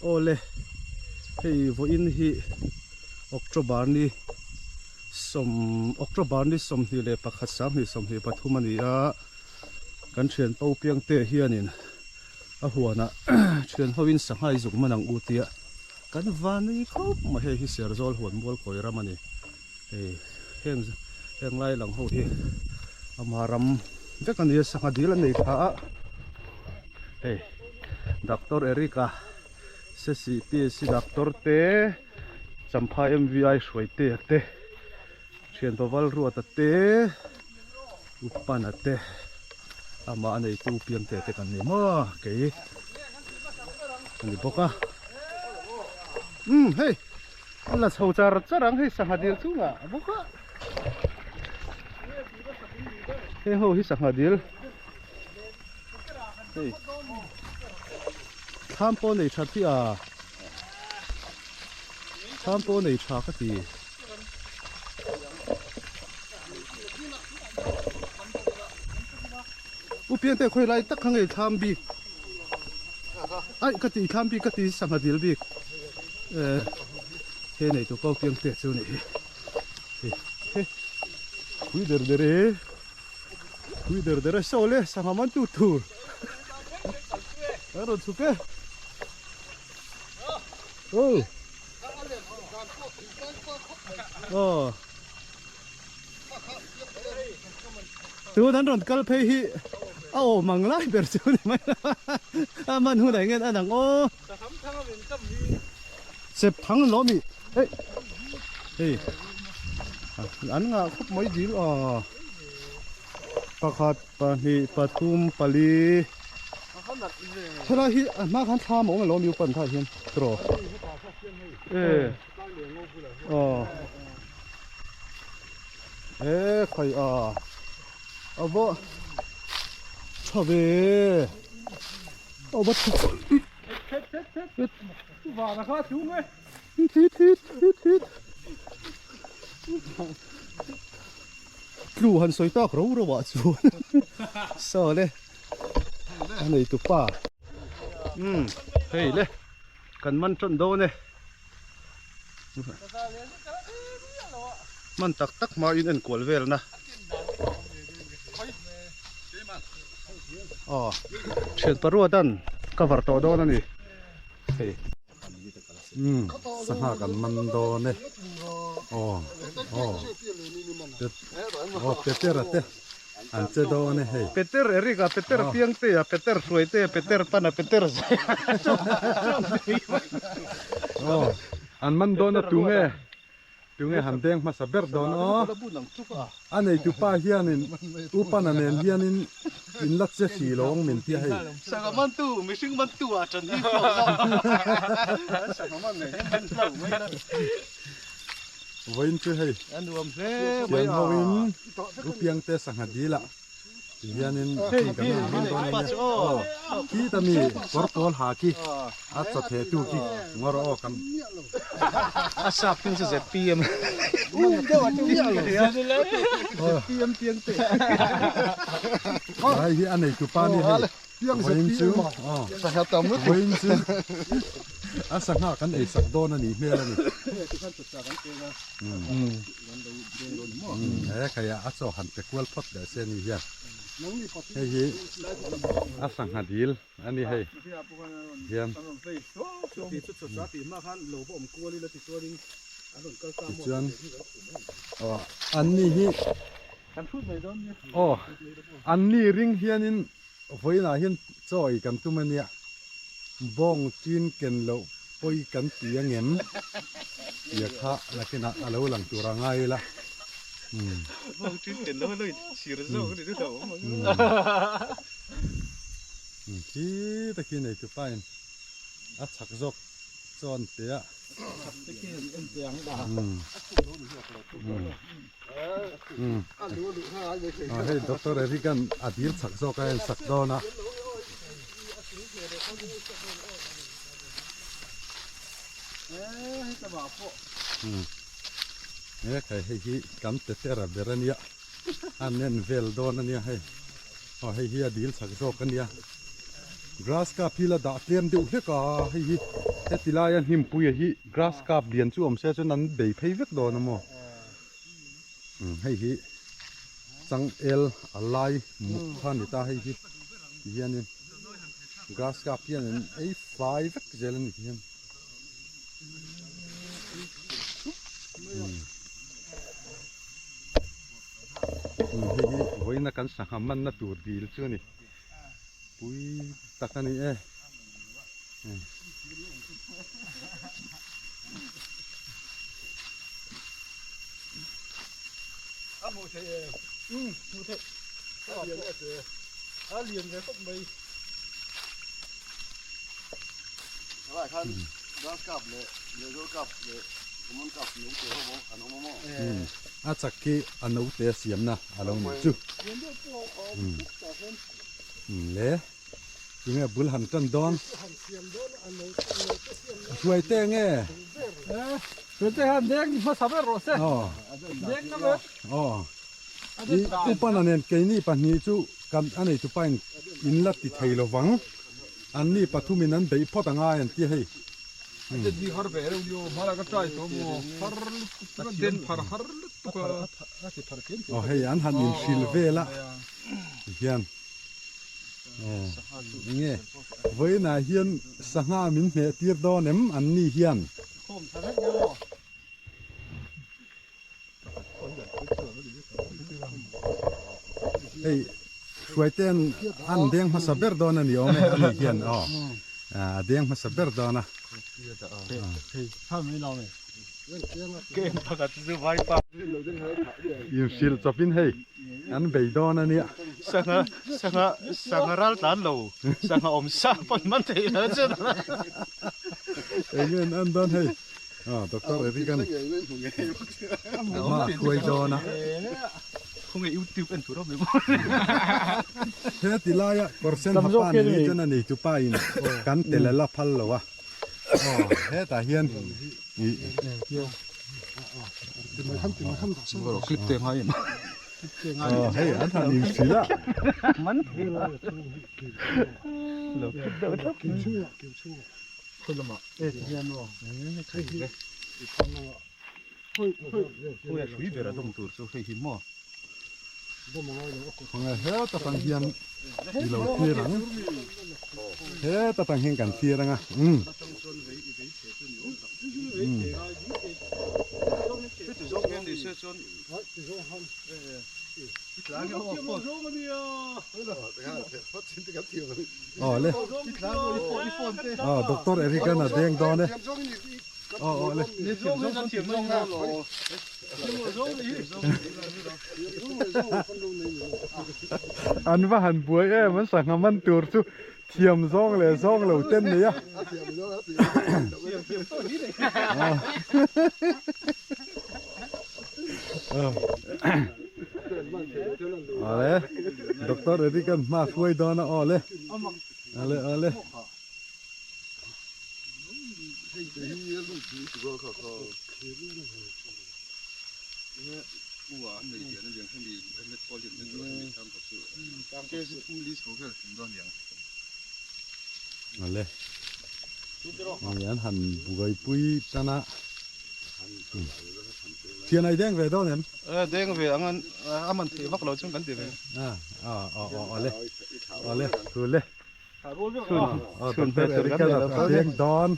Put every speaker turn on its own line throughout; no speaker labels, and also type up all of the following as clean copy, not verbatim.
Awle hei vawiin hi October ni sawm October ni 21 2023 a ni a kan thian pau piang te hianin a huanah thian hoin sangha i zuk man ang u tia kan van nei khawp mai hei hi Serzawl huan mual kawi ram a ni hei heng heng lai lang ho hi ama ram vek a ni a sangha dil a nei tha a hei Doctor Eric-a Sesi PSC Doctor te Champhai M_V_I Hruaitea te Thian Paval Ruata te Upana te amah a neitu Piangte te kan ni maw kei a ni bawk a umm hei a la chho char char ang hei sangha dil chungah a bawk a heng ho hi sangha dil hei thlam pawh nei that hi a thlam pawh nei tha ka ti. U Piangte khawi lai tak kha ngei thlam bik aih ka ti thlam bik ka ti sangha dil bik eh he nei tu pau Piangte chu ni hi he pui der der e pui der der e saw le sangha man tu tur a rawn chhuk e. Oh. Oh. Tun an rawn kal phei hi a awm ang lai ber chu ni mai a man hun ah hian a nang aw chep thang lo mi hei hei an ngah khawp mai dil aw pakhat pahnih pathum pali Helai hi a hma khan thlam a awm alawm U pan tah hian tiraw e aw e khai a a va tha ve a va tha hit hit hit hit tlu han sawi tak ro ro ah chuan saw le. A nei tu pa umm hei le kan man tan dawn e man tak tak hma in enkual vel na aw thian paruat an cover tawh dawn a ni hei.
Umm sangha kan man dawn e aw aw aw Peter a te an che dawn e hei.
Peter Eric a Peter Piangte a Peter Hruaite a Peter Pana Peter Zai
aw an man dawn a tunge Tunge han deng hmasa ber dawn aw. A neitu pa hianin U Pana nen hianin in la che hri lo ang min tia hei.
Sangha mantu, mihring mantu ah tan hi hlauh lo. Sangha man nen hian kan hlauh mai na.
Vawiin chu hei.
A nuam hle mai a.
Thian ho in U Piangte sangha dil ah. Ti hianin hei kan rawn hmang dawn a nia aw khita mi kawr pawl ha khi a chaw theh tu khi ngawr aw kan
a sap hming chu ZPM ZPM piang te
hei hi a nei tu pa ni hei vawiin chu aw vawiin chu a sangha kan ei sak dawn a nih hmel a ni. He khaia a chaw han pe kual phawt leh se ni hian hei hi a sangha dil a ni hei hian tichuan aw an ni hi aw an ni ring hianin vawiinah hian chaw ei kan tum a nia bawng chin ken loh pawi kan ti angem tia kha nakinah a lo lang tur a ngai ila umm
Bawng chin ken loh a lo inchhir zawk a ni chu hlauhawm ang
umm khi takin eitu pain a chak zawk chuan pe a umm ah hei doctor Eric an a dil chak zawk a en sak dawn a he khai hei hi kan petera ber a nia an en vel dawn a nia hei aw hei hi a dil chak zawk a nia grass cup hi la dah tlem deuh hlek a hei hi. Heti laia hnimpuia hi grass carp lian chu awm se chuan an bei phei vek dawn a maw? Hei hi changel a lai muk kha a ni ta hei hi ti hianin grass carp hian an ei fai vek zel a ni hian. Hei hi vawiina kan sangha manna tur dil chu a ni. Pui tak a ni e.
A hmuh theih e. Um hmuh theih. A lian e te. A lian ve khawp mai.
Helai khan grass carp leh lehzawl carp leh common carp no te ho an awm a maw?
A chak khi a note a siamna a lo nih chu. Le tunge bul han tan dawn? Hruai te nge?
Hruai te han deng hmasa ber rawh se. Deng na ber.
Aw. I upana nen keini pahnih chu kan a nei tupa in in la ti thei lo vang. An ni pathumin an beih phawt angai an ti hei. Aw hei an han inhrilh vel a tihian enge vawiinah hian sangha min hmeh tir dawn em an ni hian. Hei hruaite'n an deng hmasa ber dawn a ni awm e ani hian aw a deng hmasa ber dawn a. Inhrilh chawpin hei an bei dawn a nia.
Sangha sangha sangha ral tlan lo sangha awm sa pawn man theih lo chuan.
Enge an an dawn hei. Ah, Doctor Eric an ma hruai dawn a.
Khawnge YouTube en tur a awm em?
He ti laia kawr sen ha pa ni ni chuan a nei tu pa in kan tel a la phal lo a. Aw, hetah hian i
Clip te ngai em?
Aw, hei an han inhrilh a.
Man lo clip deuh thlap. Khawi lamah e ti hian aw hei hi khawi a hrui ber a dawm tur chu hei hi maw
Khawnge heta tang hian i lo thlir ang heta tang hian kan thlir ang a umm Aw le aw doctor Eric an a deng dawn e aw aw le an va han buai em an sangha man tur chu thiam zawng leh zawng lo ten nei a Awle doctor Eric an hma hruai dawn a awle awle awle Awle an han buaipui tan a. Thian ai deng ve dawn em?
Eh deng ve ang an a man theih vak lo chuan kan ti ve.
Ah ah ah ah awle awle thu le. Chhun hmel tur kan nei lo phawt. Deng dawn.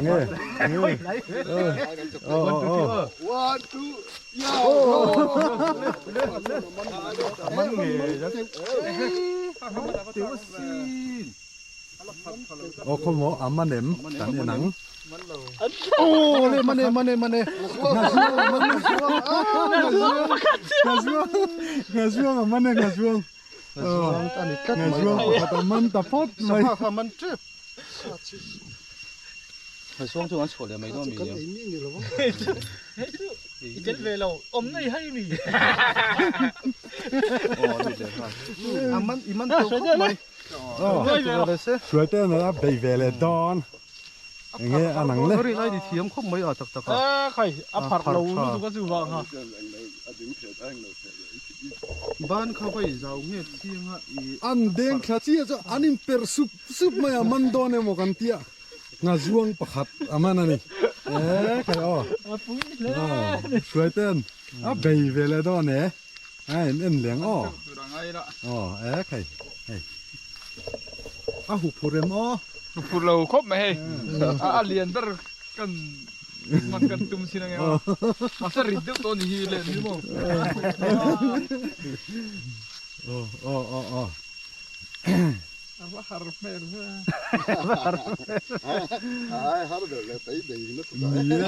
Nge. Oh oh oh.
One two ya.
Man nge. Teu sin.
Aw khaw maw a man em kan en ang.
Aw le man e man e man e.
Nghazuang a man e nghazuang.
Nghazuang a ni tlat mai.
Nghazuang pakhat a man ta phawt mai.
Sangha kha a man tep. Nghazuang chu an chhuah leh mai dawn mi nia.
I tel ve lo awm nei hai mi.
Aw lut leh nghal. A man i man tawh khawp mai.
Hruai te nala bei ve leh dawn enge a nang le.
Rin ai di thiam khawp mai a tak tak a.
A khai a pharh lo lutuk a chu vang ha.
Ban kha vai zau nge chiang a i.
An deng thla chiah chu an in perh sup sup mai a man dawn emaw kan tia. Nga zuang pakhat a man a ni. E khai aw.
A pui hle.
Hruai ten a bei ve leh dawn e. A in en leng aw. Aw e khai hei. A hu phur em aw.
Hu phur lo khawp mai hei. A lian ber kan man kan tum sin ange aw. Mahse rit deuh tawh a ni hi len hi maw.
Aw aw aw aw.
A va har hmel ve.
A ai har ber leh tei bei nasa tawh e.
Ni e,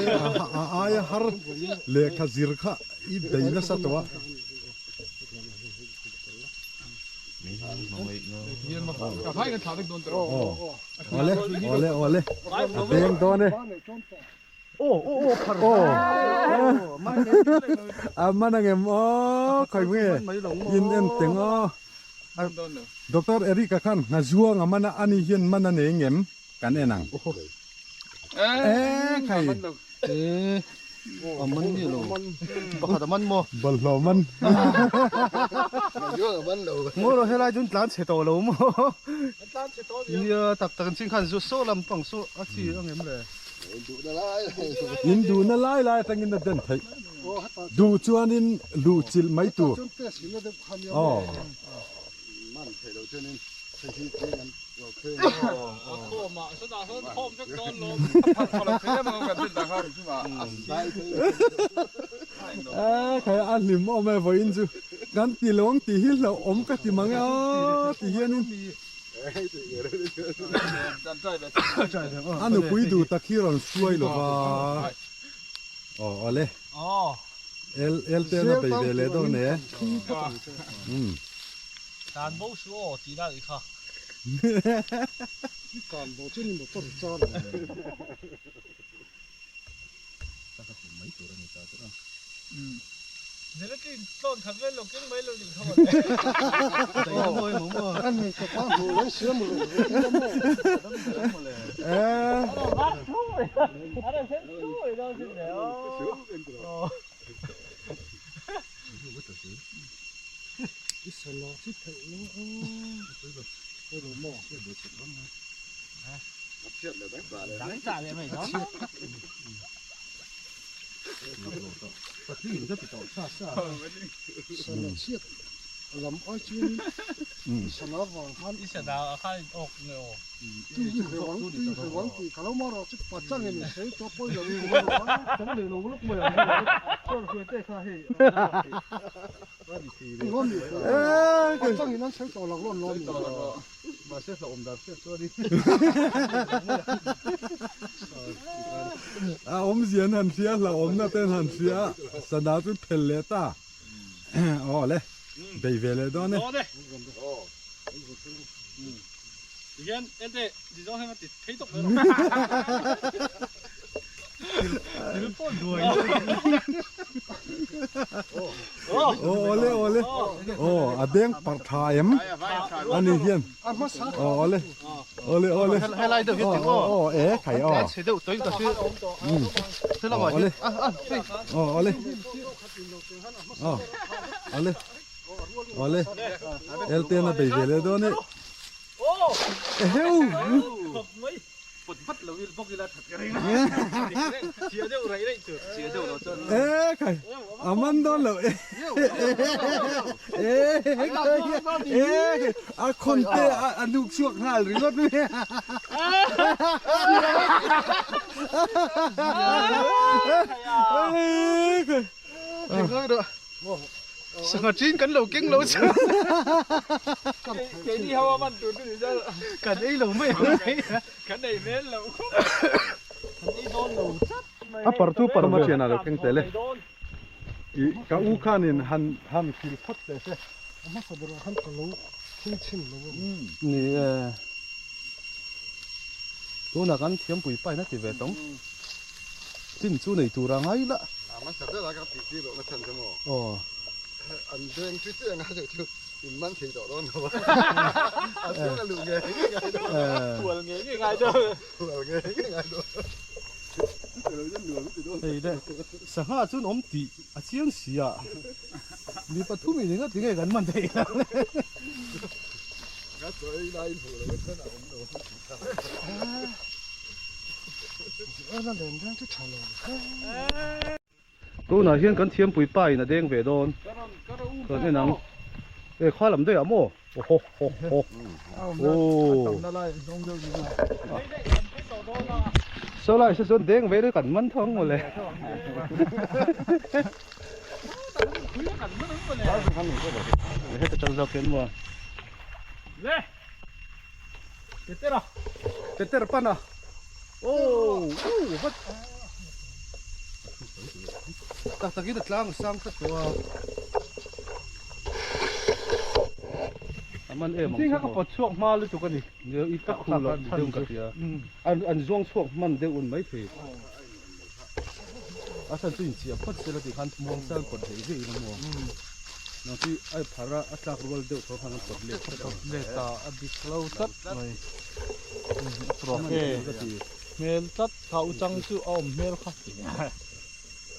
a aia har lehkha zir kha i bei nasa tawh a. Awle, awle, awle. A beng dawn e.
Aw aw aw phar
aw a man angem aw khawi nge in en teng aw Doctor Eric a khan nghazuang a man a ani hian man a nei ngem kan en ang e khai
e a man ni lo pakhat a man maw
bawlhhlawh man
nghazuang a man lo
maw lo helai chu tlan chhe tawh lo maw nia tak tak an chin khan zu saw lampang saw a chi angem le.
In duhna lai lai atangin a den theih. Duh chuanin luh chilh mai tur. Aw. Khai a hlim awm e vawiin chu kan ti lo ang tih hi hlauhawm ka ti mang e aw ti hianin. A nupui duh tak hi rawn hruai lo va. Aw awle. El el te na bei ve leh dawn e. Um.
Dan bo su aw tih dan i kha.
Kan bo chu ni motor char.
Mahse hlauhawm dan hriat chu a ni.
A awmzia an han hria, hlauhawmna te an han hria, sana chu phel leh ta. Aw le, bei ve leh dawn e.
Dawn e. Tihian ente ti zawng hian ka ti thei tawp mai rawh.
Thil pawh duai.
Aw awle awle aw a deng parh tha em ani hian aw awle awle awle
helai deuh hi ti aw
aw e khai aw
chhe deuh tawih ka hria helama
awle aw awle aw awle awle elten a bei ve leh dawn e eheu
Pawt vat lo ila bawk ila that ka ring a. Chhia deuh raih raih tur. Chhia deuh lo chuan.
E khai a man dawn lo e. E e a khawn te a nuk chhuak nghal ringawt mai.
E khai. Sangha chin kan lo keng lo chu.
Keini ho a man tur chu ni zel.
Kan ei lo mai ang.
Kan ei mel lo khawp.
Kan ei dawn lo chat mai.
A par chu par ve. Thian a lo keng tel e. I ka u khanin han han thil phawt teh se.
A hmasa berah khan ka lo thil chhin lo a.
Ni e. Tunah kan thiampui pain a ti ve tawng. Chin chu nei tur a ngai la.
A hmasa berah ka tih tir lohna chhan chu maw?
Aw.
An beng chu chiah ngai lo chu in man thei tawh dawn lo a. A chhung a luh ngei ngei ngai dawn.
Hual ngei ngei ngai dawn.
Hual ngei ngei ngai dawn. Chuti lo hian nuam ti dawn.
Hei le, sangha chuan awm tih a chiang si a. Mi pathum in enga tinge kan man theih ang le.
Ka chaw ei laiin hmuh loh chuan a awm lo.
Tunah hian kan thiampui pa in a deng ve dawn. Kan en ang. E kha lam daih ah maw? Aw ho ho ho. Aw. Saw lai se chuan deng ve daih kan man tho ang mawle. Heta tang zawk hian maw?
Le. Tetera.
Tetera pan a. Oh, uh, vat. Tak takin a tlang a sang tlat tawh a. A man em ang
Thing kha ka pawt chhuak hma lutuk a ni.
Nia i ka khu lo chhan ka tia. An an zuang chhuak hman deuh un mai thei. A chhan chu inchiah phawt sela tih khan muang sang pawt veih veih in a mu a. Nang chu ai phar a a tlak rual deuh tho khan an pawt let tlat a.
Pawt let a a dik lo tlat mai. A e ka ti. Hmel tlat kha u chang chu a awm hmel kha.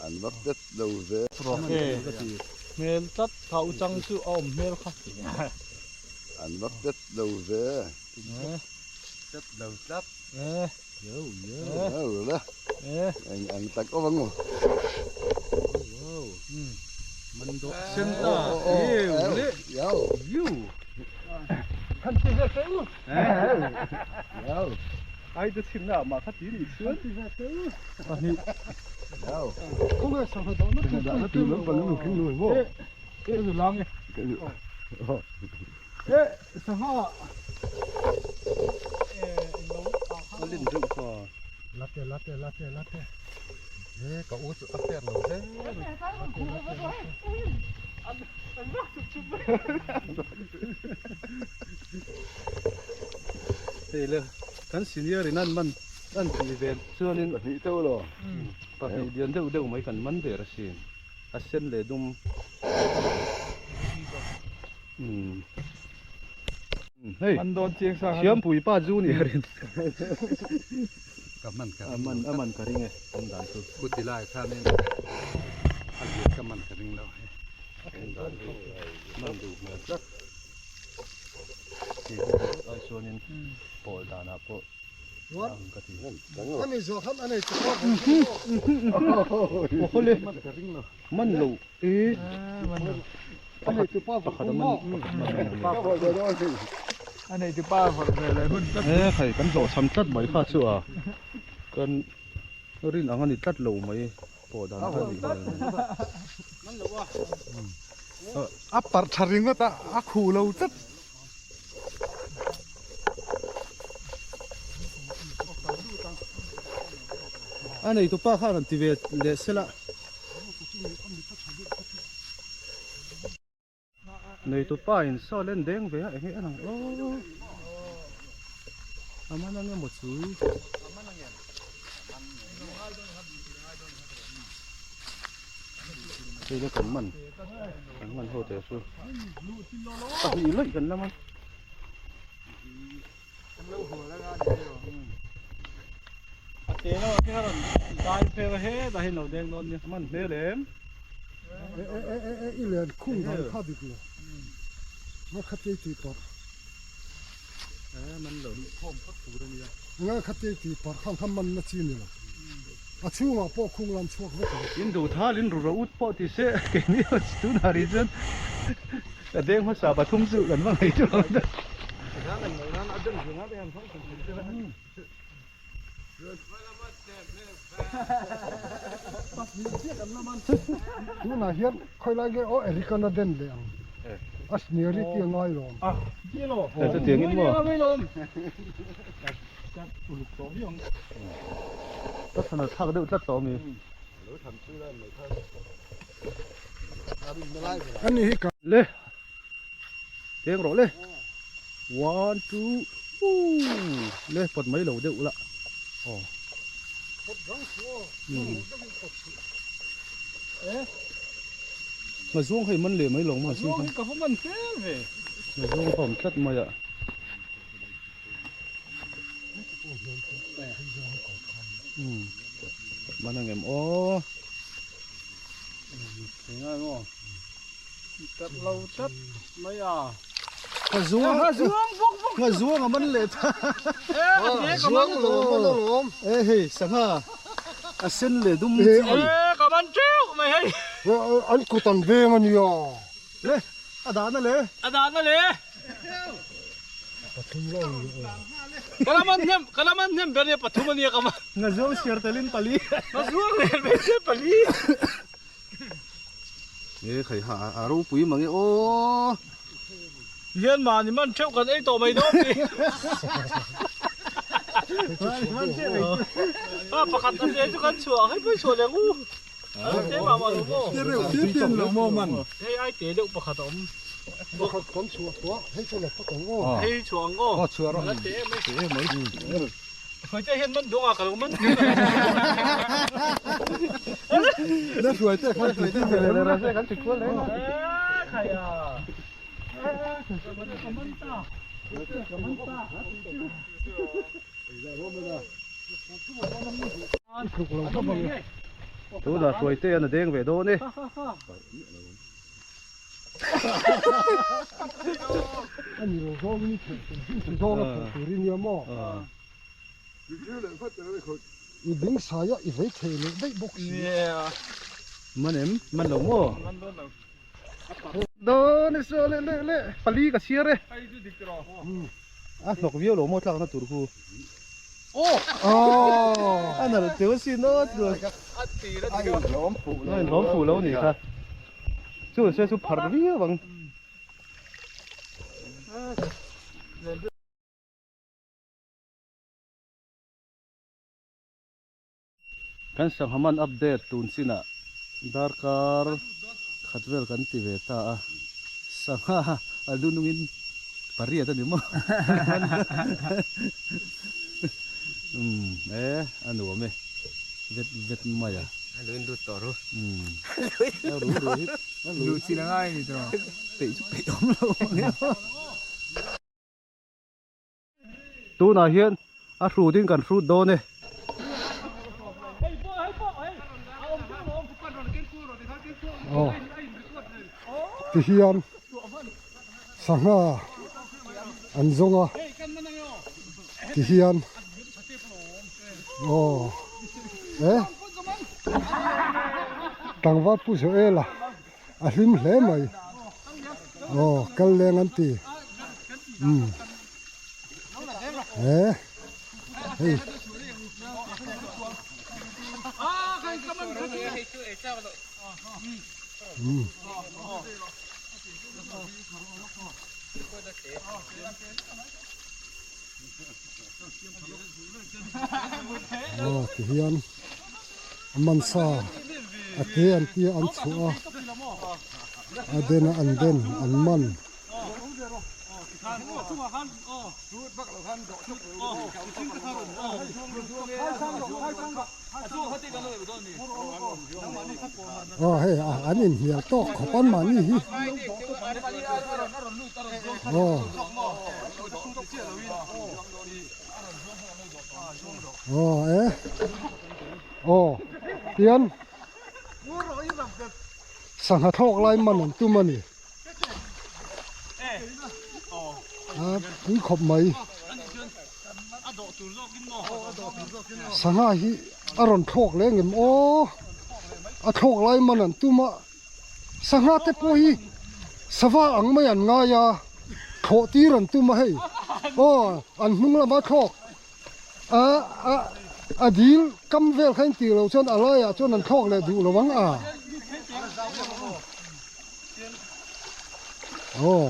An va pet lo ve.
E ka ti. Hmel tlat kha u chang chu a awm hmel kha.
An va pet lo ve.
Pet lo tlat.
E.
Yo yo.
Yo la.
E.
Eng ang tak awm ang aw.
Wow. Man dawh sen ta. Ew le.
Yo.
Yo.
Kan ti ve teh u.
Yo.
Ai te chhim na mah kha ti nih chuan.
Ti ve teh u. Pahnih.
Yo.
Khawnge sangha dawhna tur
Dahna tur lampang an lo keng nuai maw?
E, e zu lang e. E, sangha. E, englo ah khan.
A lin deuh kha.
Late late late late. He ka u chu a fer lo hle.
Hei le kan senior in an man an tih ve chuanin
Pahnih deuh lo.
Pahnih lian deuh deuh mai kan man der asin. A sen leh dum. Umm. Hei.
Man dawn chiang sa khan.
Thiampui pa zu ni a rin.
Ka man ka
A man a man ka ring e awm dan chu.
Ku ti lai khanin a lian ka man ka ring lo he.
Awm dan chu man duh hmel tlat. Hei ai chuanin pawl danah pawh ang ka ti.
Ani zawh khan a nei chu pawh
Aw hawle man lo e pakhat a man
A nei chu pa vawrh ve leh hun tlat.
E hei kan zawh cham tlat mai kha chu a kan rin ang a ni tlat lo mai pawh dan kha nih hmel.
A parh tha ringawt a a khuh lo tlat.
A nei tupa kha rawn ti ve leh sela. Neitu pa in saw len deng ve a eng nge a lang aw a man ang emaw chu hei le kan man kan man ho teh chu pahnih lawih kan la man.
A te lo a rawn dai phel he dah hi lo deng dawn nia.
Man hmel em?
E e e e e i len khung dan kha dik lo. Nga kha te ti par.
E man lo khawm phawt tur a nia.
Nga kha te ti par khang kha man na chi ni lo. A chhungah pawh khung lam chhuak vek ang.
In duh thal in ru ro ut pawh ti se keini ho tunah ri chuan ka deng hmasa pathum chu kan va ngaih chu ang ta.
Tunah hian khawilai nge aw Eric-an a den leh ang. A seniority a ngai lawm.
Chutiang in maw? Ka thlan a thlak deuh tlat tawh ami.
Ani hi ka.
Le. Teng rawh le. One two ooh le pawt mai lo deuh la. Aw. Nghazuang hei man leh mai lo maw?
Nghazuang hi ka va man fel ve.
Nghazuang ka awm tlat mai a. Man ang em aw.
Engai maw? Tlat lo tlat mai a.
Nghazuang
Nghazuang bawk bawk.
Nghazuang a man leh ta.
E a te ka man
Zuang lo man alawm.
E hei sangha. A sen leh dum chi.
E ka man teuh mai hei.
An kut an veng a nia.
Le a dahna le.
A dahna le.
Pathum lo ni aw.
Ka la man hnem ka la man hnem ber nia pathum a nia ka man.
Ngazuang siar telin pali.
Ngazuang leh hmeichhia pali.
E khai ha a ropui mange aw.
Hian mahni man theuh kan ei tawh mai dawn ni. A pakhat a te chu kan chhuah hei pawh chhuah leh ngu. A te mah mah lo maw.
Te reuh te te lo maw man.
Hei ai te deuh pakhat a awm.
Pakhat kan chhuah tawh hei chu la phawt ang aw.
Hei chhuah ang aw.
Aw chhuah rawh.
A te em mai. Te em mai. Hruaite hian man duang a ka lo man.
Na hruaite khan tui te
le kan ti kual le.
Khai a.
Tunah hruaite an a deng ve dawn e.
A ni lo zawng in theih tur hi zawng a theih tur i nia maw? I beng sai a i vei thei leh daih bawk si.
Man em? Man lo maw? Dawn e saw leh leh leh pali ka chhiar e. A hnawk viau lo maw tlakna tur khu. A nalh teuh asin aw chuan.
A inhlawm fuh
lo. A inhlawm fuh lo a nih kha. Chu se chu phar viau ang. Kan sangha man update tun chinah darkar khat vel kan ti ve ta a, sangha a lu nungin pariat a ni maw umm e a nuam e vet vet mai a.
A lu in lut tawh ru.
Umm a ru ru hi a lu
Lu chin a ngai a ni tawh.
Peih chu peih awm lo ang e. Tunah hian a hrut in kan hrut dawn e.
Aw tihian sangha an zawng a tihian aw e tlangval pu Joel-a a hlim hle mai aw kal leng an ti umm he hei umm aw ti hian a man sa a te an tia an chhuah a a den a an den an man. Aw hei an inhnial tawk khawp a mahni hi aw aw e aw tian sangha thlawk lai man an tum a ni. A pui khawp mai sangha hi a rawn thlawk leh ngem aw a thlawk lai man an tum a sangha te pawh hi sava ang mai an ngai a thlawh tir an tum a hei aw an hnung lama thlawk a a a dil kam vel kha intih loh chuan a laiah chuan an thlawk leh duh lo ang a aw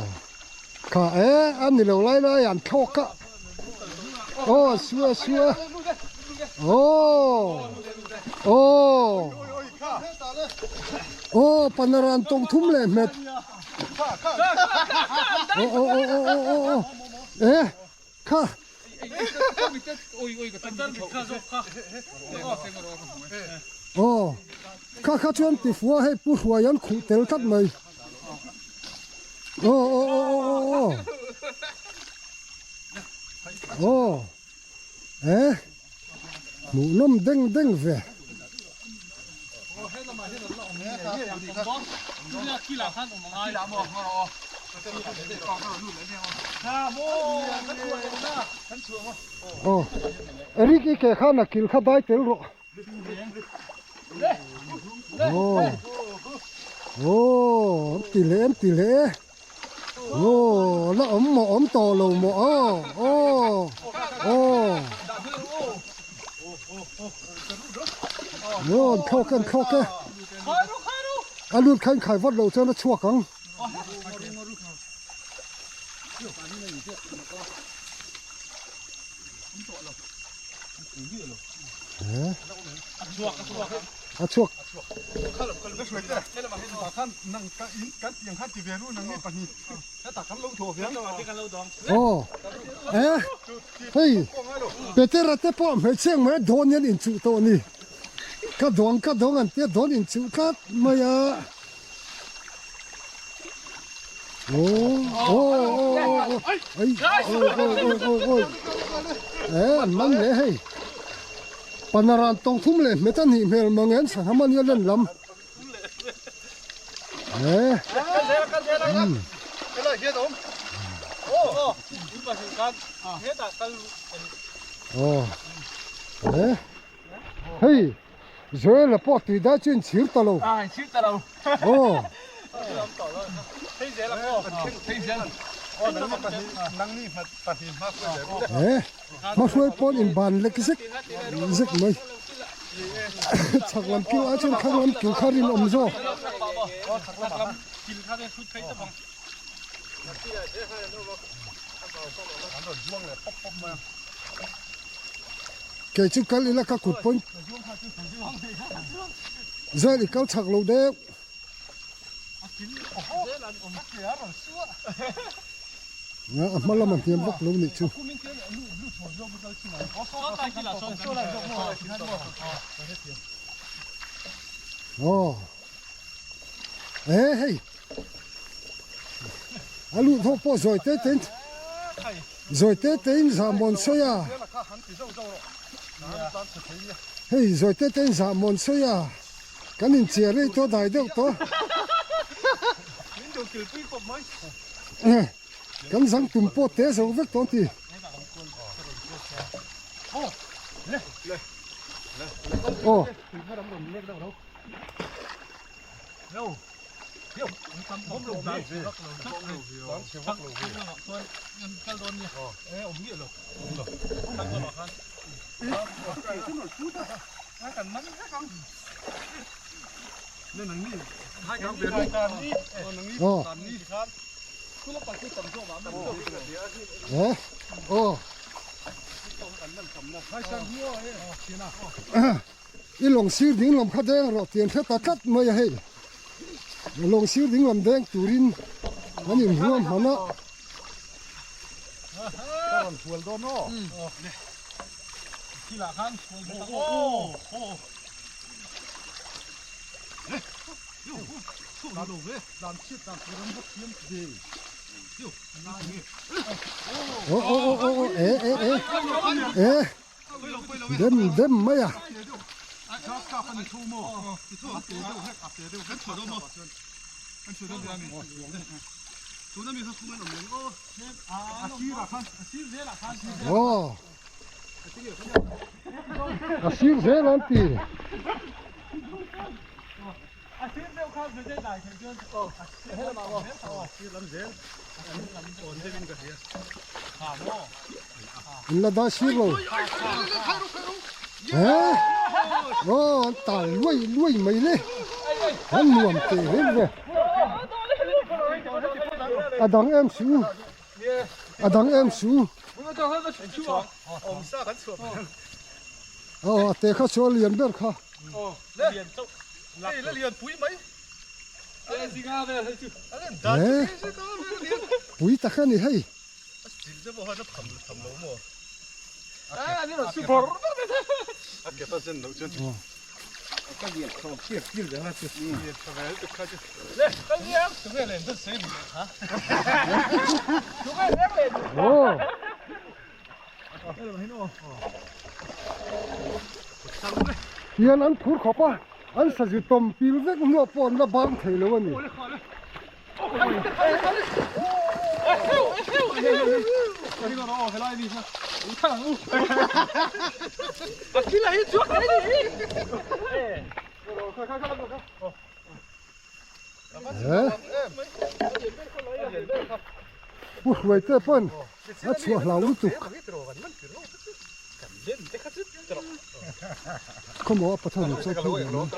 kha e a ni lo lai lai an thlawk a aw sua sua aw aw aw panaran tawng thum leh hmet aw aw aw aw aw aw e Kha. Aw. Kha kha chuan tifua hei pu hruai an khuh tel tlat mai. Aw aw aw aw aw aw. Aw. Eh. Hmuhnawm deng deng ve. Aw. Eric i ke khan a kil kha dai tel rawh. Aw aw an ti leh an ti leh aw la awm maw awm tawh lo maw aw aw aw aw an thlawk e an thlawk e a lut kha in khai vat loh chuan a chhuak ang. A chhuak. Aw e hei Petera te pawh hmeichhe ang mai a dawn hian inchuh tawh a ni. Ka dawng ka dawng an tia dawn inchuh tlat mai a. Aw aw aw aw ai aw aw aw aw aw e an man leh hei panaran tawng thum leh hmet a nih hmel mang en sangha man hi a len lam e aw e hei Joel a pawh tui dai chu inchhir ta lo.
Ah, inchhir ta lo.
Aw. Eh, hmahruai pawn in ban lek zek zek mai. Chhak lam kiu ai chuan thlang lam kiu kha rinawm zawk. Kei chu kal ila ka kut pawn Zel i kal chak lo deuh. A hma lam a hniam vak lo nih chu. Aw. E hei. A luh thawk pawh zawi te te in zawi te te in zah mawn sawi a. Hei zawi te te in zah mawn sawi a. Kan inchiah rei tawh dai deuh tawh. Kan zang tum pawh te zo vek tawh an ti. Aw. I lawng sir ding lam kha deng rawh tih an hre ta tlat mai a hei lawng sir ding lam deng turin an inhuam hman a. Aw aw aw aw e e e e dem dem mai a. Aw a sir zel an ti. In la dah sir lo. He aw an tal luai luai mai le. An nuam te reng ve. A dang em su. A dang em su. Aw a te kha chu a lian ber kha. He pui tak a ni hei. Aw. Hian an phur khawp a, an sazu tawm pil vek hnuah pawh an la bang thei lo a ni. Pu Hruaite pawn a chhuah hlau lutuk. Khawmaw a pathan in chaw phei leh ang.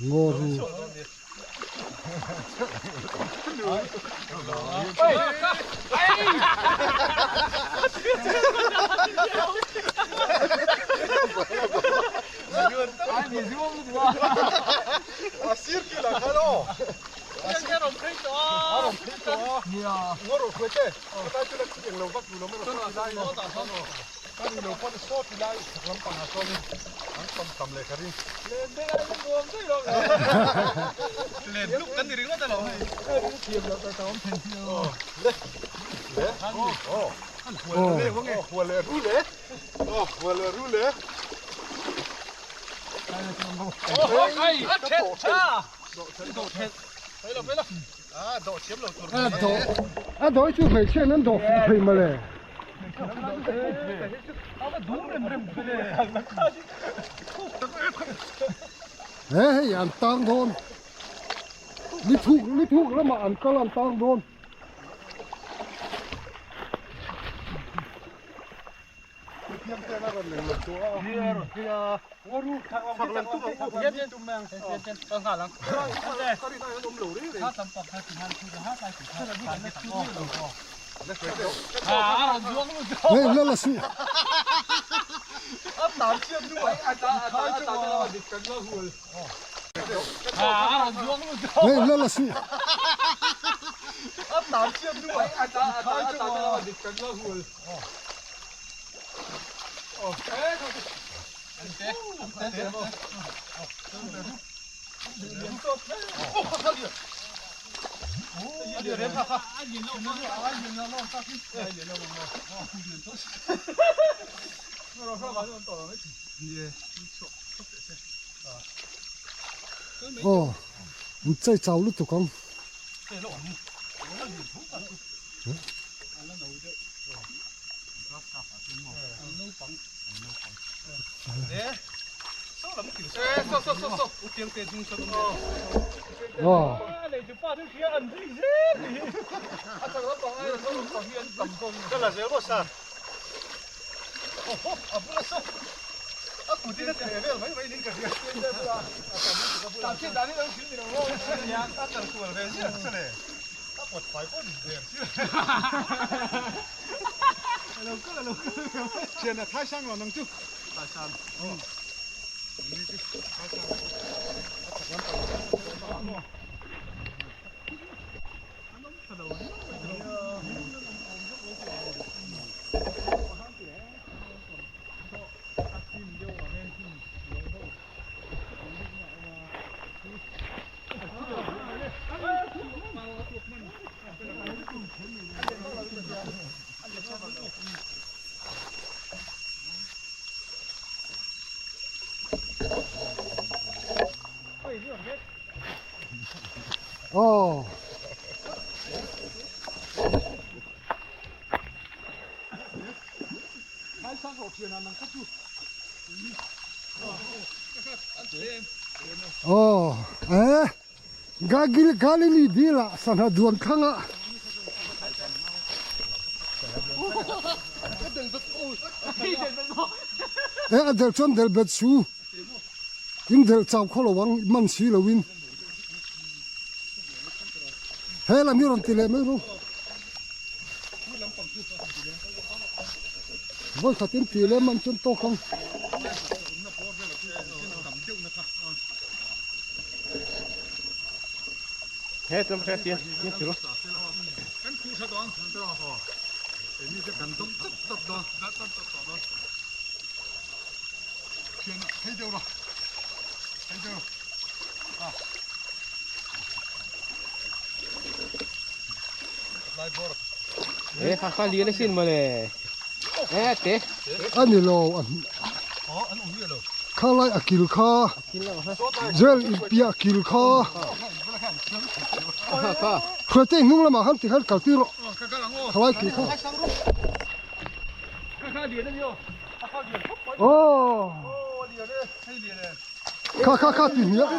Ngaw ru. A dawi chu hmeichhia in an dawh fuh thei mawle. He hei an tang dawn. Ni thuk ni thuk lamah an kal an tang dawn. Hei la la suh. Hei la la suh. Aw an chei chau lutuk ang. Aw. Aw eh Gagil Galilee dil ah sangha duan thlang ah eh a del chuan del bet su in del chau khaw lo ang man si lo in he lam hi rawn ti leh mai ru. Vawi khat in tih lem an chuan tawk ang.
E kha kha lian asin mawle. E te.
A ni lo a kha lai a kil kha Joel in piah kil kha Hruai te hnung lamah khan tikhan kal tir rawh kha lai kil kha Aw Kha kha kha ti hmiah.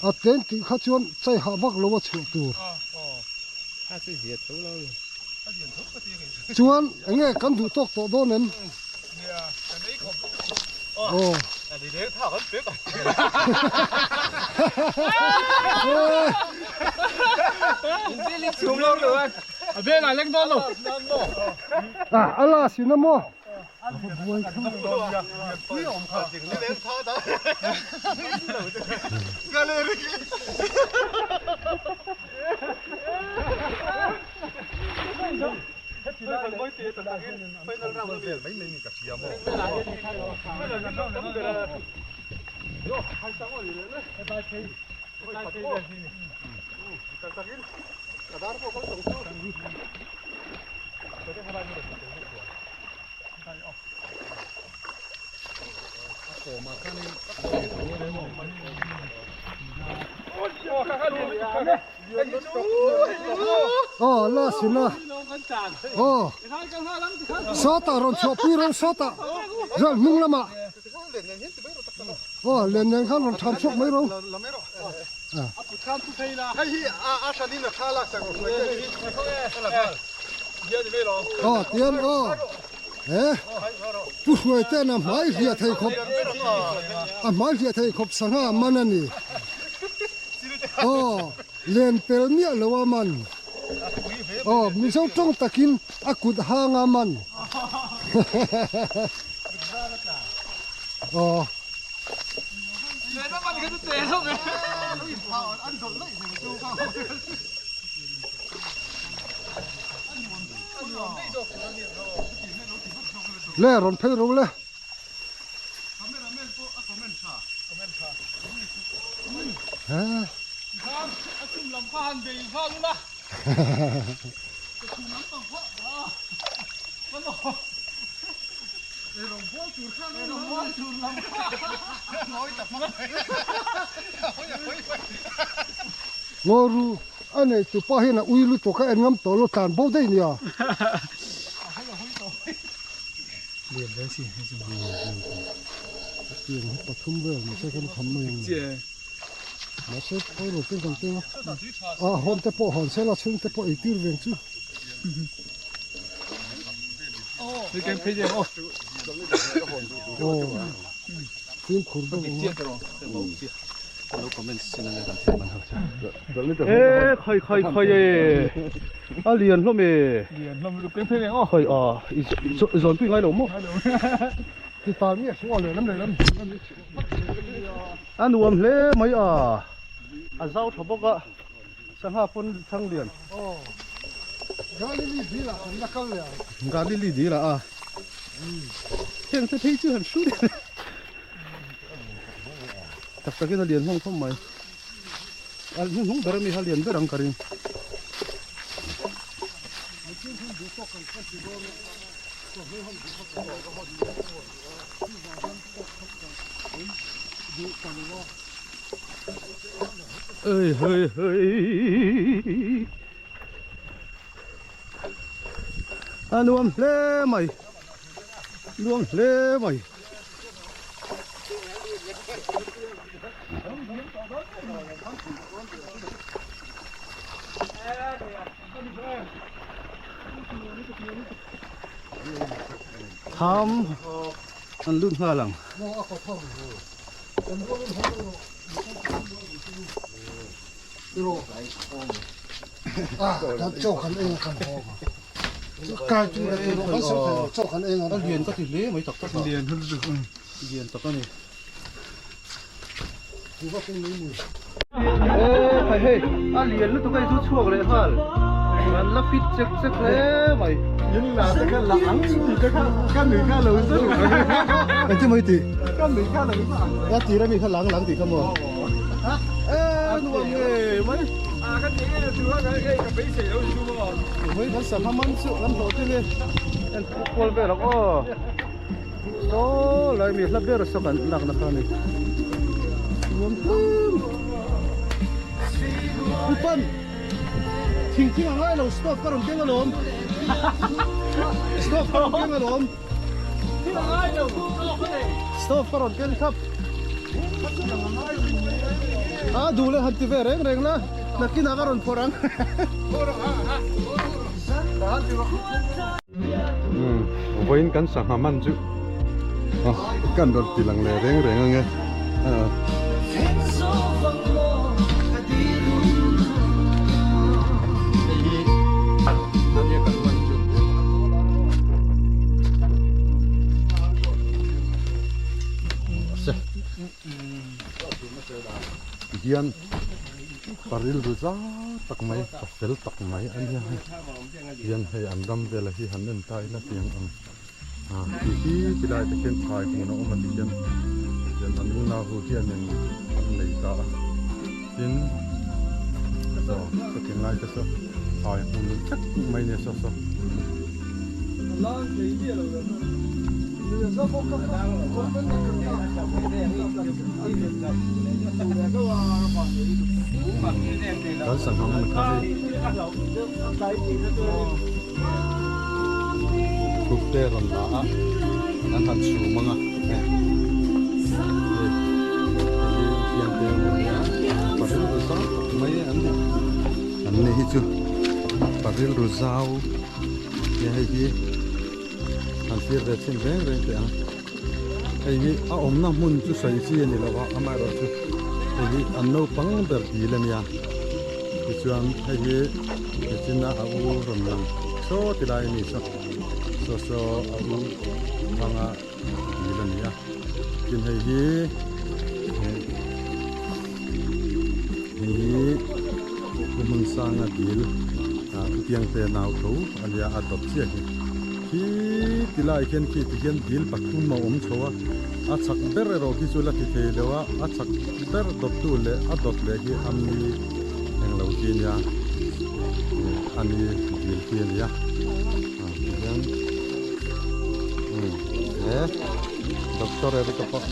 A tlem tih kha chuan chai hah vak lo a chhuah tur. Chuan enge kan duh tawk tawh dawn em? Aw. Ah, a la sin a maw? Aw la sin a aw sawtah rawn chhuah pui ro sawtah zawh hnung lamah aw len nen khan rawn tham chhuak mai ro aw tian aw he pu hruai ten a hmai hliah thei khawp a hmai hliah thei khawp sangha man a ni. Aw, len pel miah lo a man. Aw, Mizo tawng takin a kut hang a man. Aw. Le, rawn phei ro le. Ngaw ru a nei tu pa hian a ui lutuk a en ngam tawh lo tlan bo daih nia.
Lian hle si hei chu.
Tiang hi pathum vel mahse kan kham mai ang. Mahse pawi lo ten kan teng a. A hawn te pawh hawn sela chhung te pawh ei tir veng chu.
Hei keng phei deuh aw.
Aw. Fimkhur deuh ang a.
Lo comment sin anga kan thil man ho chu. E khai khai khai e. A lian hlawm e.
Lian hlawm lutuk peng phei reng aw.
Khai a i zawn pui ngai lo maw.
Ti ta mi a sual leh lam leh lam.
A nuam hle mai a. A zau tha bawk a. Sangha pawn thang lian.
Aw. Galili dil ah kan la kal leh ang.
Galili dil ah a. Heng te phei chu han hru leh. Tak takin a lian hlawm khawp mai a hnuhnung ber ami kha lian ber ang ka ring. Ơi hơi hơi a nuam hle mai nuam hle mai. Tham an lut nghal ang. A lian ka ti hle mai tak tak a.
Lian hul lutuk.
Lian tak a ni. Hei hei a lian lutuk a chu chhuak leh nghal an la fit chek chek hle mai.
In la te kha la ang tih te kha ka nui kha lo zet
Engtin mai tih?
Ka nui kha lo zet ang.
A tir ami kha lang lang tih kha maw? E nuam ngei mai.
A ka ti nge tu a hei ka beisei lo ni chu maw.
Hei kan sangha man chu kan hlawh tling e. En kual vel ang aw. Saw lai mi hla ber saw kan lakna kha a ni. Nuam tlem. Upan thing thing a ngai lo stove ka rawn keng alawm. Stove ka rawn keng alawm.
Thing a ngai lo stove a nei.
Stove ka rawn keng thlap. A duh leh han ti ve reng reng la nakinah ka rawn phawrh ang.
Vawiin kan sangha man chu kan rawn ti lang leh reng reng ange. Tihian pa rilru zau tak mai pa fel tak mai a nia hei. Hian hei an ram vela hi han en ta ila tiang ang ah ti hi ti lai te khian thlai hmun a awm a ti hian tian an unau ho hianin an nei ta a tin saw ka ti ngai te saw thlai hmun vek mai nia saw saw. Kan sangha man kha hei thuk te rawn la a an han chhum ang a hei hei hi fian te an ni a pa rilru zau tak mai an ni an ni hi chu pa rilru zau nia hei hi han thlir ve chhin reng reng teh ang hei hi a awmna hmun chu sawi chi a ni lo a amaherawhchu hei hi an naupang ber dil a nia tichuan hei hi nichina a u rawn lang saw ti lai a ni saw saw saw a u hmanga dil a ni a tin hei hi hei hi pu hmun sanga dil ah thutiang te nau tho a nia a dawt chiah hi khi ti lai khian khi ti hian dil pathum a awm chho a a chak ber erawh khi chu la ti thei lo a a chak ber dawt tu leh a dawt leh hi a mi englo khi ania a ni dil khi a nia ah ti hian umm he doctor Eric a pawh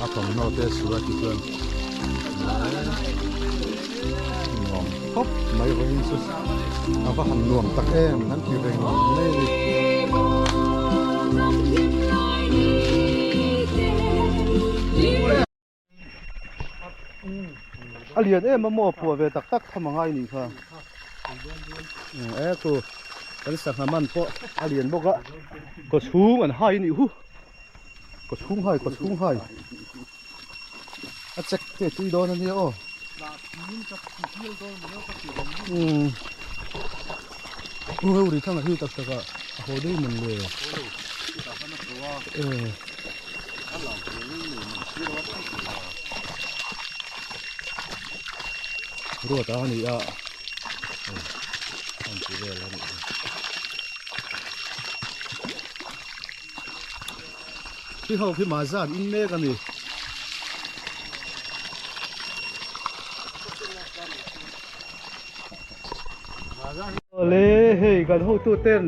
a thawmhnaw te su a ti chuan nuam khawp mai vawiin chu a va han nuam tak em an ti reng mai a ni.
A lian em a maw phuah ve tak tak tham a ngai nih kha e khu kan sangha man pawh a lian bawk a kaw chhung an hai nih hu kaw chhung hai kaw chhung hai a chek te tui dawn a nia aw umm u ri thang a hi tak tak a a haw daih mawn le e. Ruat a ni a an ti vel a ni khi ho khi mah zan in mek a ni. Awle hei kan hotu ten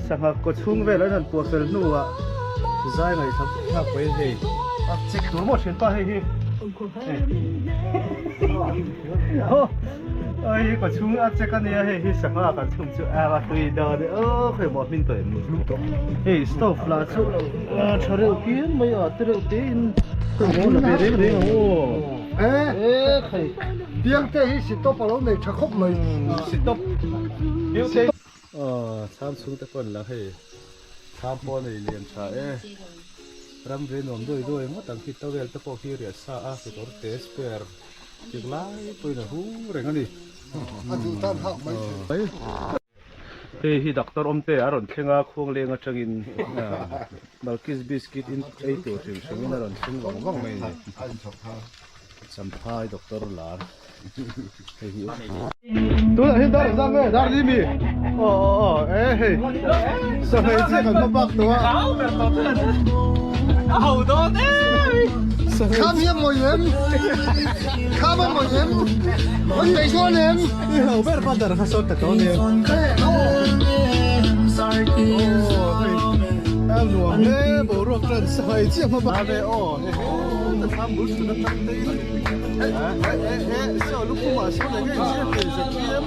sangha kaw chhung vel an han puah fel hnuah zai ngaihtham thlak pawh in hei a check tur maw thianpa hei hi hei kaw chhung a check ania hei hi sangha kan chhung chu a tui dawn e aw khawi maw hmin tawh em ni hei stove lah chu tha reuh phian mai a te reuh te in khawi maw la ve reng reng ang aw.
E khai piangte hi sitop alo nei tha khawp mai
sitop piangte aw chham chhung te pawn la hei chham pawh nei lian tha e ram ve nuam duai duai ngawt ang khi towel te pawh khi riah sa a kekawr te spare tik lai pawhin a hung reng a ni
a duh tan hak mai thei.
Hei hi doctor awmte a rawn thleng a khuangleng atangin Malkis biscuit in ei tur hrim hrim in a rawn thleng vang vang mai a ni. Champhai doctor lar hei hi. Tunah hian dar zang nge dar li mi aw aw aw e hei sahmei chiah kan hma bak tawh a.
A ho dawn em.
Kham hi a mawi em? Kham a mawi em? An nei dawn em?
I ho ber pa dar kha sawn ta tawh nia. A nuam hle boruak chuan sahmei chiah hma bak a aw he he ta thlam bul thut atang te in eh eh eh saw lukhumah sawn eng nge inziak thei ZPM.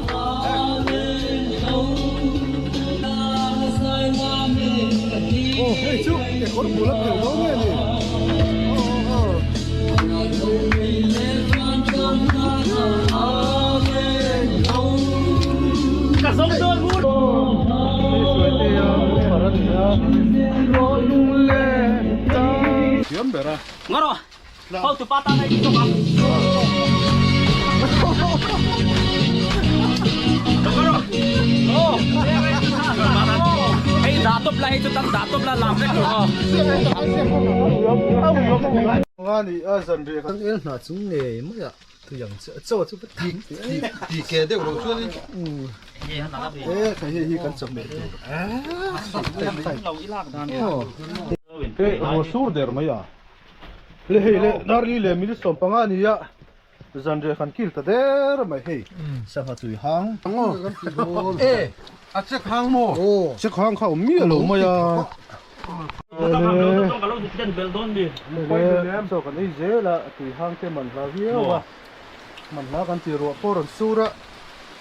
Aw hei chu kekawr bul a phel dawn nge ni aw aw aw. Thiam ber a.
Ngawr Hotupa tan a inchawk a. Hei dah tawp la, hei chu tan dah tawp la, lam vek tur aw.
Nga ni a zan rih kan el hnah chung ngei mai a tui ang che chaw chu va tam tih a ni.
Ti ke deuh lo chuan in.
E khai hei hi kan chawhmeh tur. E raw sur der mai a. Le hei le dar li leh minute 15 a ni a zanriah kan kil ta der mai hei sangha tui hang
e a chek hang maw
chek hang kha awm miah lo mai a le chaw kan ei zel a tui hang te man hla viau a man hla kan ti ruah pawh rawn sur a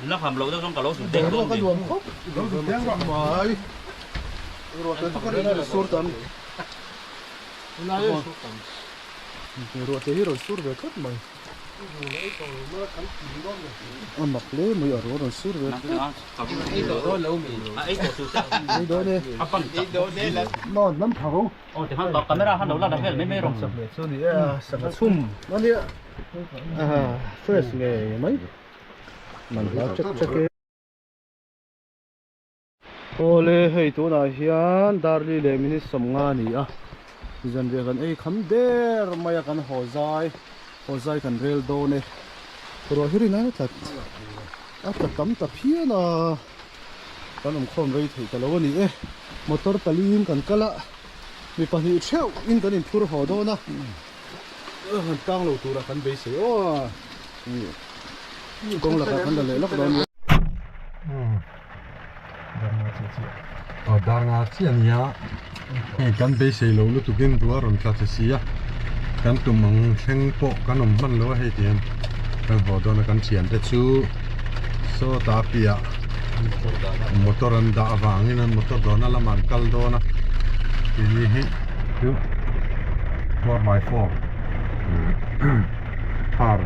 boruak a nuam khawp mai ruah te chu ka rawn sur tam. Ruah te hi rawn sur ve tlat mai. A mak hle mai a ruah rawn sur ve tlat. Ei dawn e. Maw hnam pha ro. Chawhmeh chu ni e a sangha chhum a nia. Fresh ngei mai. Man hla chek chek e. Awle hei tunah hian darli leh minute 50 a ni a zanriah kan ei kham der mai a kan haw zai haw zai kan rel dawn e ruah hi rin a tlat a tla tam ta phian a kan awm khawm rei theih ta lo a ni e motor pali in kan kal a mi pahnih theuh in kan inphur haw dawn a han tang lo turah kan beisei aw kawng lakah kan la leh lawk dawn nia.
Aw dar nga chiah a nia hei kan beisei lo lutukin duh a rawn tla che si a kan tum ang thleng pawh kan awm hman lo a hei tihian kan haw dawn a kan thian te chu sawtah a piah motor an dah avangin an motor dawhna lamah an kal dawn a tih hi chu 4x4 thar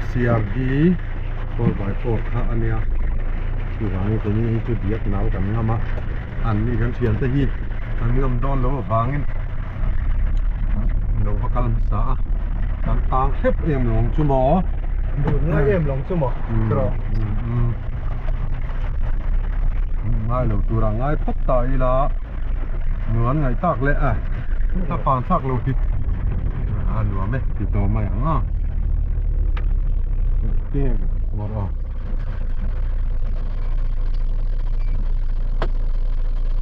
CRD 4x4 kha a nia chuvangin keini hi chu diak nau kan ngam a an ni kan thian te hi an ngam dawn lo avangin lo va kal hmasa a kan tang hrep em lo ang chu maw
Dun ngai em lo ang chu maw tiraw
ngai lo tura ngai phawt ta ila nuan ngaih tak leh a a pang thlak lo hi a nuam e ti tawh mai ang a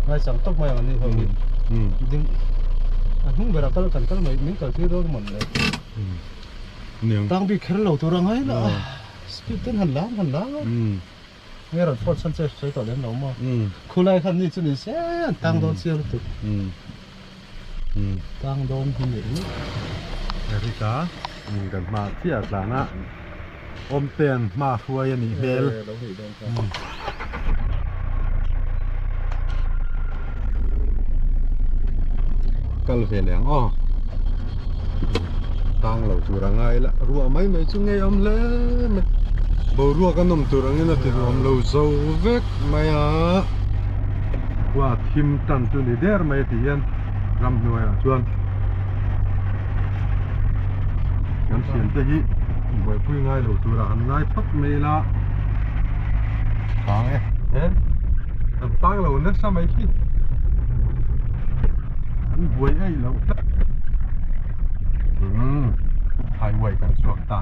Ngai chang tawp mai ang an ni ho hi ding a hnung berah kal kan kal mai min kal tir dawn mawn le tang bik kher lo tur a ngai la speed ten han lang han lang a nge rawn phone chhan che sawi tawh lem lo maw khulai khan ni chu ni se an tang dawn chiang lutuk tang dawn hi ni ringawt.
Erika kan hma chiah tlan a awmte'n hma hruai a nih hmel. Kal ve leh ang aw tang lo tur a ngai la ruah mai mai chu ngei awm hle mai boruak a nawm tur angin a ti nuam lo zo vek mai a khua thim tan chu ni der mai a ti hian ramhnuaiah chuan kan thiante hi buaipui ngai lo turah han ngai phawt mai ila. Tang e. He an tang lo nasa mai khi an buai ei lo tlat. Umm highway kan chhuak ta.